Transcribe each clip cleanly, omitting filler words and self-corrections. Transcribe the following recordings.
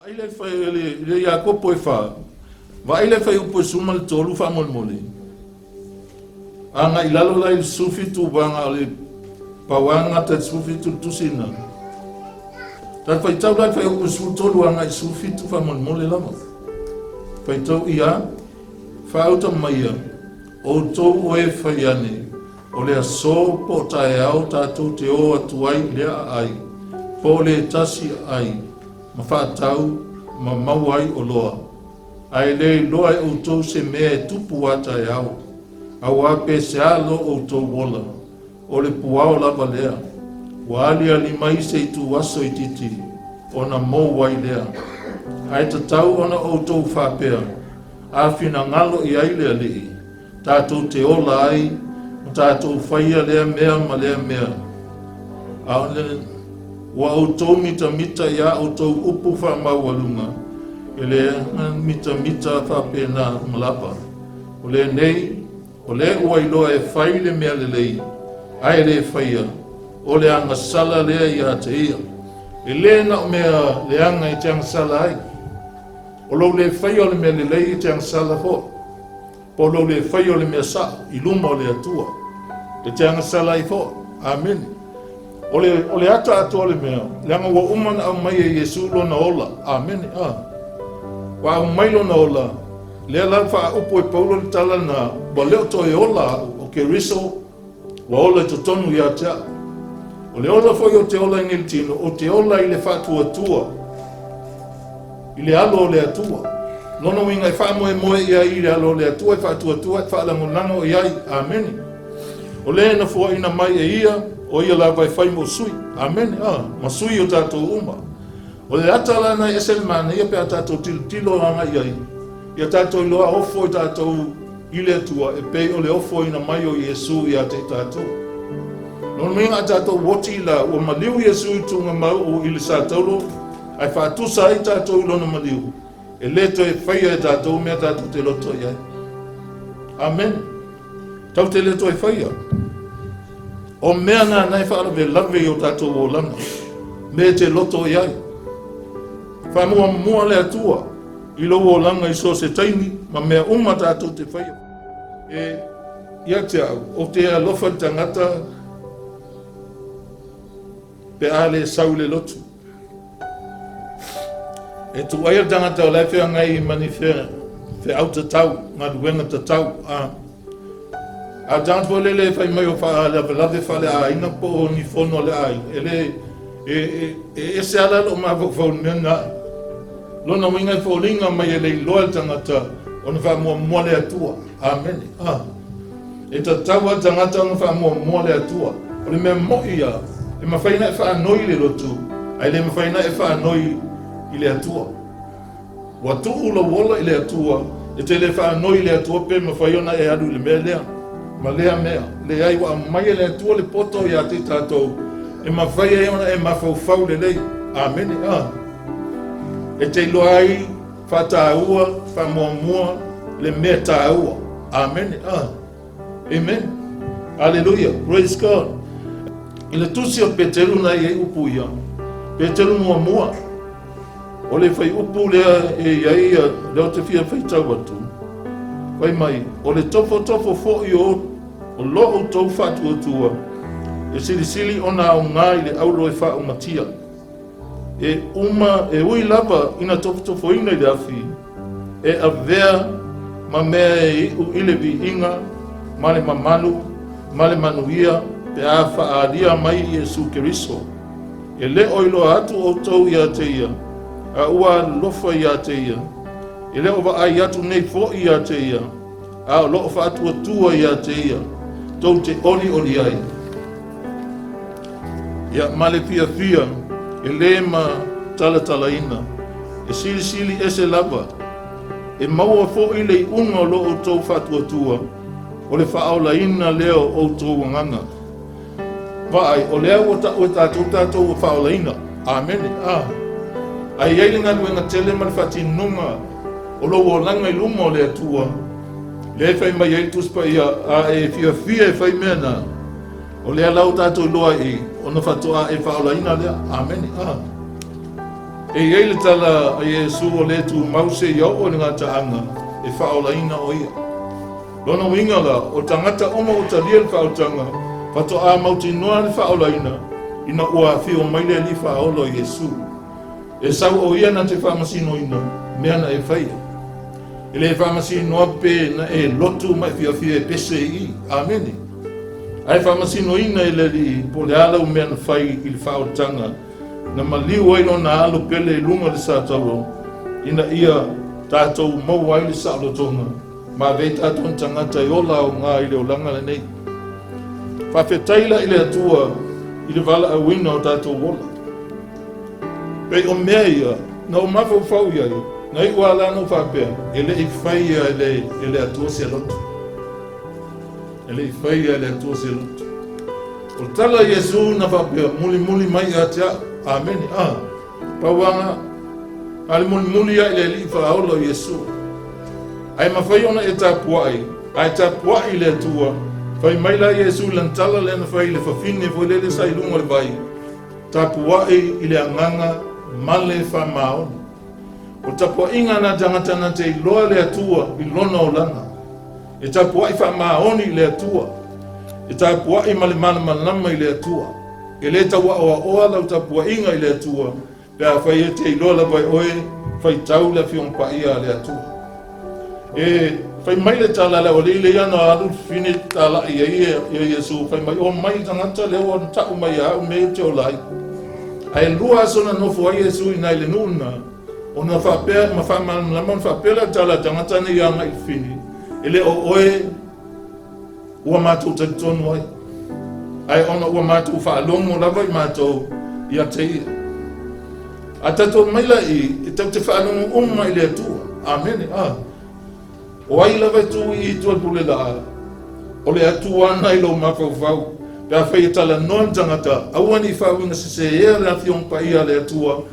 Vaai le fai le Iakopo e fa, vaai le fuaiupu e 13 faamolemole. Agai i lalo la i le 17 vaega o le pauaga ta 17 le tusi na. Ta faitau la le fuaiupu 13 agai i 17 faamolemole lava. Faitau ia, faauta maia, outou o e fai ane, o le aso po o taeao tatou te o atu ai i lea aai, po o le tasi aai, ma faatau ma maua ai oloa, ae le iloa e outou se mea e tupu a taeao, auā pe sea lo outou ola, o le puao lava lea, ua aliali mai se ituaso itiiti, ona mou ai lea. Ae tatau ona outou faapea, A finagalo i ai le Alii, tatou te ola ai ma tatou faia lea mea ma lea mea. A o le ua outou mitamita i a outou upu faamaualuga, e le mitamita faapena uma lava. O lenei, o le ua iloa e fai le mea lelei, ae le faia, o le agasala lea ia te ia. E le na o mea leaga e te agasala ai. O lou le faia o le mea lelei e te agasala foi. Po o lou le faia o le mea sao i luma o le Atua. E te agasala ai foi. Amene. O le, o le ata atoa o le mea, leaga ua uma ona aumai e Iesu lona ola. Amene. A. Ua aumai lona ola, lea la ua faaupu e Paulo le tala lena, ua le o toe ola au, o Keriso Ua ola i totonu ia te au. O le ola foi ou te ola ai nei i le tino, ou te ola i le faatuatua i le alo o le Atua. Lona uiga e faamoemoe i ai i le alo o le Atua, e faatuatua, e faalagolago i ai. Amene. O le na fuaina mai e ia, o ia lava e fai mo sui. Amene. Ah, ma sui o tatou uma. O le ata la na e ese le manaia pe a tatou tilotilo agai i ai, ia tatou iloa ofo i tatou i le Atua e pei o le ofoina mai o Iesu ia te i tatou. Lona uiga a tatou oti la, ua maliu Iesu i tuugamau i le sataulo, ae faatusa ai tatou i lona maliu, e le toe faia e tatou mea tatou te loto i ai. Amen. Tau te le toe faia. O mea na na e faalavelave i o tatou olaga, me te loto i ai. Faamuamua le Atua i lou olaga i so o se taimi ma mea uma tatou te faia. E ia te au, ou te alofa i le tagata pe a le sau i le lotu. E tuuaia le tagata o la e feagai ma ni feau tatau, galuega tatau, a. A o le tagata foi lele e fai mai o faalavelave faaleaiga po o ni fono a le aiga, e le, e, e, e ese lava la lou mafaufau i le mea lena. Lona uiga e foliga mai e le iloa e le tagata ona faamuamua le Atua. Amene. Ah. E tatau lava le tagata ona faamuamua le Atua. O le mea moi ia, e mafai ona e faanoi i le lotu, ae le mafai ona e faanoi i le Atua. Ua tuu lou ola i le Atua, e te le faanoi i le Atua pe mafai ona e alu i le mea lea ma lea mea. Leai, ua aumai e le Atua le poto ia te tatou e mafai ai ona e mafaufau lelei. Amene. Ah. E te iloa ai faataua, faamuamua le mea taua. Amene. Ah. Amen. Hallelujah. Praise God. I le tusi o Peteru na i ai upu ia. Peteru muamua. O le fuaiupu lea e i ai lea ou te fia faitau atu. Fai mai, o le tofotofo foi o o lo outou faatuatua, e silisili ona aoga i le auro e faaumatia. E uma, e ui lava ina tofotofoina i le afi, e avea ma mea e iu i le viiga ma le mamalu ma le manuia pe a faaalia mai Iesu Keriso. E le o iloa atu outou ia te ia, a ua alofa ia te ia. E le o vaai atu nei foi ia te ia, a o lo o faatuatua ia te ia, tou te olioli ai. Ia, ma le fiafia, e le ma talatalaina, e silisili ese lava, e maua foi le iuga o lo outou faatuatua, o le faaolaina lea o outou agaga. Vaai, o lea ua tau e tatou tatou ua faaolaina. Amene. A. Ae i ai le galuega tele ma le faatinoga o lou olaga i luma o le Atua, lea e fai mai ai le Tusi Paia, a e fiafia e fai mea na, o lea la ua tatou iloa i ona faatoa e faaolaina lea. Amene. A. E i ai le tala a Iesu ua le tumau seia oo i le gataaga e faaolaina o ia. Lona uiga la, o tagata uma ua talia le faaolataga, faatoa mautinoa le faaolaina ina ua afio mai le Alii Faaola o Iesu. E sau o ia na te faamasinoina mea na e faia. E le faamasinoa pe na e lotu ma e fiafia e pese i i. Amene. Ae faamasinoina e le Alii po o le a lau mea na fai i le faaolataga na maliu ai lona alo pele i luga o le satalo ina ia tatou maua ai le saolotoga ma ave ai tatou ni tagata e ola aoga i le olaga lenei. Faafetai la i le Atua i le valaauina o tatou ola. Pei o mea ia na ou mafaufau i ai, na iu lava la na ou faapea, e le i faia e le, e le Atua se loto. E le i faia e le Atua se loto. O le tala a Iesu na faapea, mulimuli mai ia te au. Amene. Ah, pauanga, a le mulimuli ia i le Alii Faaola o Iesu. Ae mafai ona e tapuai, ae tapuai i le Atua, fai mai la Iesu i lana tala lea na fai i le fafine foi lele sa i luga o le vai, Tapuai i le agaga ma le faamaoni. O le tapuaiga a nā tagata na te iloa le Atua i lona olaga. E tapuai faamaoni i le Atua. E tapuai ma le malamalama i le Atua. E le tau aoaoa lau tapuaiga i le Atua pe afai e te iloa lava e oe faitau le Afioga Paia a le Atua. E fai mai le tala a le aualii lea na alu le fafine talai ai ia Iesu, fai mai, O mai le tagata lea ua ta'u mai ia au mea ia ou te ola ai. Ae lua aso na nofo ai Iesu i ina i le nuu lena, ona faapea ma faamalamalama ona faapea lea o le tala a le tagata nei agai i le fafine, E le o oe ua matou talitonu ai, ae ona ua matou faalogo lava i matou ia te ia. A tatou mai la i, e tatou te faalogo uma i le Atua. Amene. A. O ai lava e tu i i tua i le pule laa, o le Atua ana i lou mafaufau. Pe afai e talanoa le tagata, aua ne i faauiga seseea le Afioga Paia a le Atua,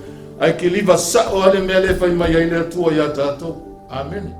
ae kiliva sao lava le mea lea e fai mai ai le Atua ia tatou. Amene.